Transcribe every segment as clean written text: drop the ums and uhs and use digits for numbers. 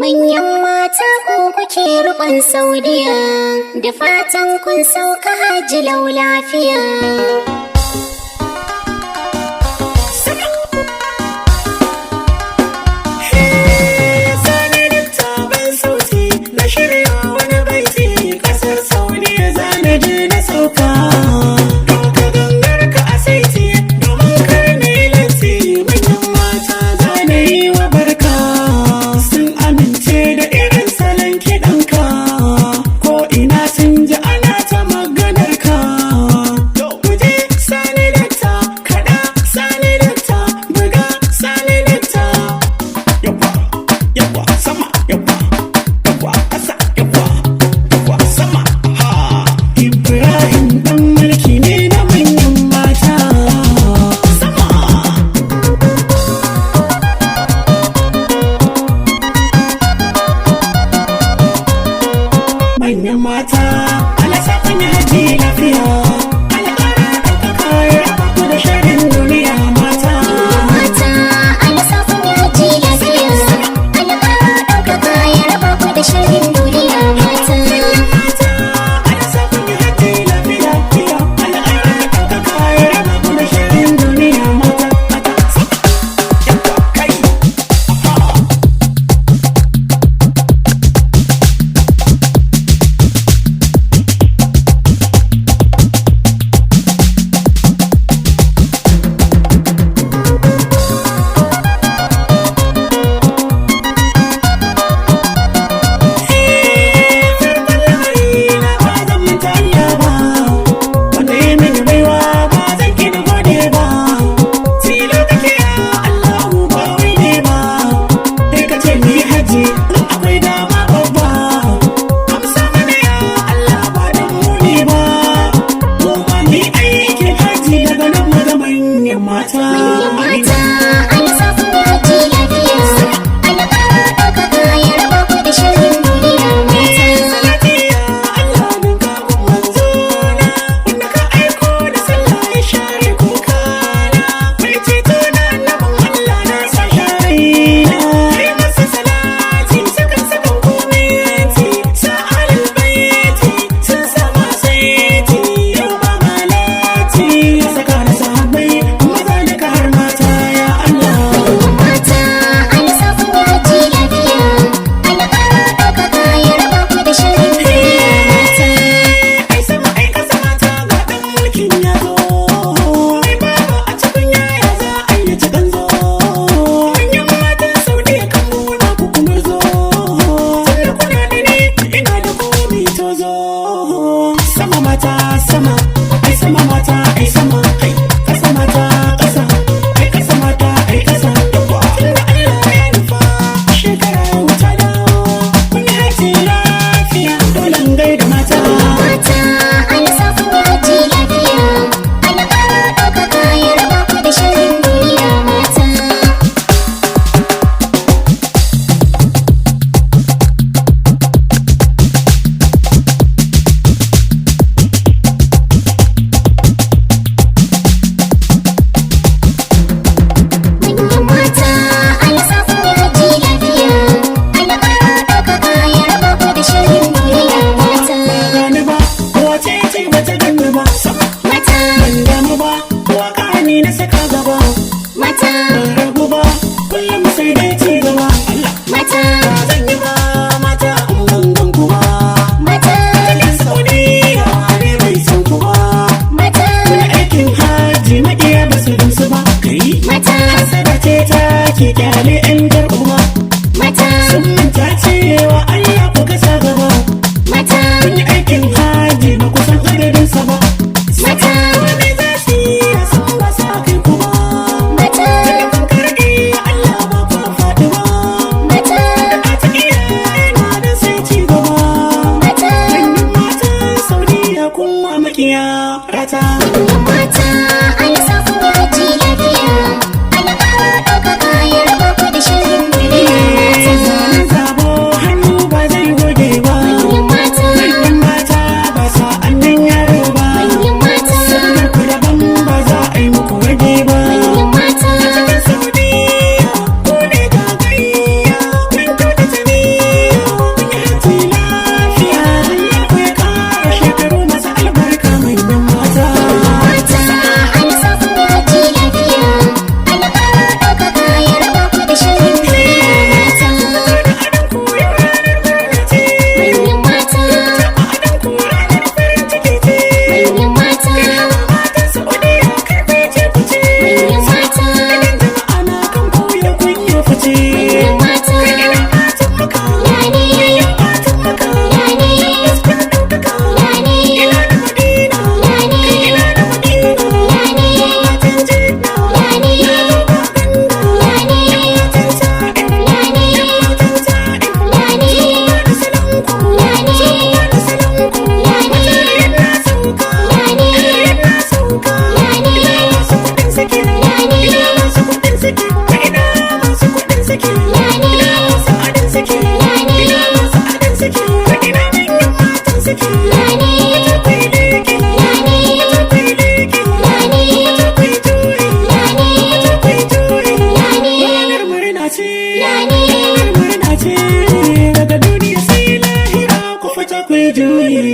Manyan mata ko kuke rukun Saudiya, da fatan kun sauka hajji lau lafiya. Na shirya wani baiti, kasar Saudiya zana je na sauka. Doka gangar ka a saiti domin kar na yi latti. Manyan mata zana yi wa barka, sun amince da irin salon kiɗanka. Ko ina sun ji ana ta maganar ka. Kuje Sani Dakta, kaɗa Sani Dakta, buga Sani Dakta. Yawa, yawa, sama, yawa. Yawa, ƙasa, yawa, yawa, sama, ha. Ibrahim ɗan mulki ne na manyan mata. Sama. Manyan mata, Allah sa kun yi haji lafiya. Allah ƙara ɗaukaka ya raba ku da sharrin duniya mata. Mata, Allah sa kun yi hajji lafiya. Allah ƙara ɗaukaka ya raba ku da sharrin duniya mata. Mata, Allah sa kun yi haji lafiya. Allah ƙara ɗaukaka ya raba ku da sharrin duniya mata. Mata, sama. Yawa, kai. Aha. Farkon lamari na ba zan manta Allah ba, wanda ya mini baiwa ba zan ki na gode ba. Tilo kake ya Allahu ba wai ne ba, kai ka ce ni haji in akwai dama babba. Amsa mana ya Allah ba dan mu ne ba, mu ma ni aikin haji daga nan mu ga manyan mata. Manyan mata, Allah sa kun yi hajji lafiya. Allah ƙara ɗaukaka ya raba ku da sharrin duniya mata. Salatiya Allah min kagun manzona, wanda ka aiko da sallah ya share kukana. Mai ceto na annabin Allah na sa share na. Kai masa salati sakan sakan kominti, sa alal baiti sun sama saiti. Yau ba malati ya saka na sahabbai maza da har mata ya Allah. Manyan mata, Allah sa kun yi hajji lafiya. Allah ƙara ɗaukaka ya raba ku da sharrin duniya mata. Ai sama ai kasa mata ga dan mulkin ya zo. Ai baba a cikin yaya za a yi ci zo. Manyan matan Saudiya kan muna ku kuma zo. Tunda kuna da ni ina da komi to zo. Sama mata sama, ai sama mata ai sama, ai kasa mata kasa, ai kasa mata ai kasa. Yawa tunda Allah ya nufa shekara yau ta dawo. Kun yi haji lafiya dole in gaida mata. Mata, Allah sa kun yi hajji lafiya. Allah ƙara ɗaukaka ya raba ku da sharrin duniya mata. Manyan mata, Allah sa kun yi hajji lafiya. Allah ƙara ɗaukaka ya raba ku da sharrin duniya mata. Gani ba, wace ce bata ganni ba, sama. Mata, Ban damu ba, waka ni na saka gaba. mata, Ban rabu ba, kullum sai dai ci gaba. Allah, mata, ba zan yi ba mata in ban gan ku ba. mata, Cikin Saudiya ne bai san ku ba. mata, Wani aikin hajji maƙiya ba su gamsu ba. Kai, mata, hasada ce ta ke kyale 'yan garkuwa. mata, Sun manta cewa Allah ku kasa gaba. mata, Kun yi aikin hajji ba ku san adadinsa ba. mata, Wani za su yi a san ba sa kai ku ba. mata, Kun karɓi Allah ba ku faɗi ba. mata, A ta iyaye na da sai ci gaba. mata. Manyan matan Saudiya kun wa makiya rata. Manyan mata, Allah sa kun yi hajji lafiya. Allah ƙara ɗaukaka ya raba ku da sharrin duniya mata. Zanen zabo hannu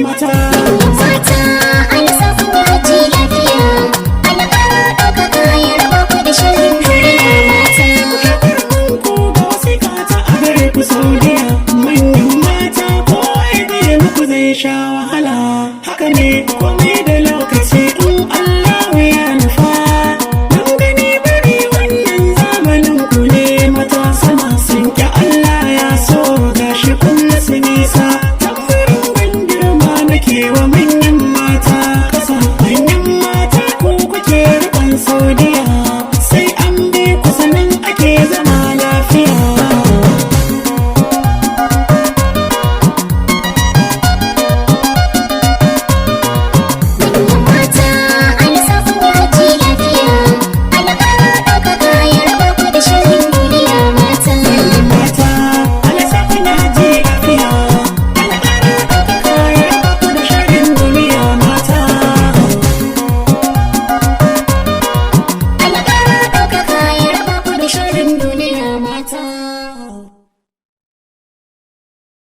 mata. Mata, Allah sa kun yi hajji lafiya. Allah ƙara ɗaukaka ya raba ku da sharrin duniya mata. Ku ga wasiƙa ta a gare ku Saudiya. Manyan mata, kowa ya biye muku zai sha wahala. Haka ne, komai da lokaci in Allah ya nufa. Mun gani bari, wannan zamanin ku ne mata. Sama sun ƙi, Allah ya so, gashi kun musu nisa.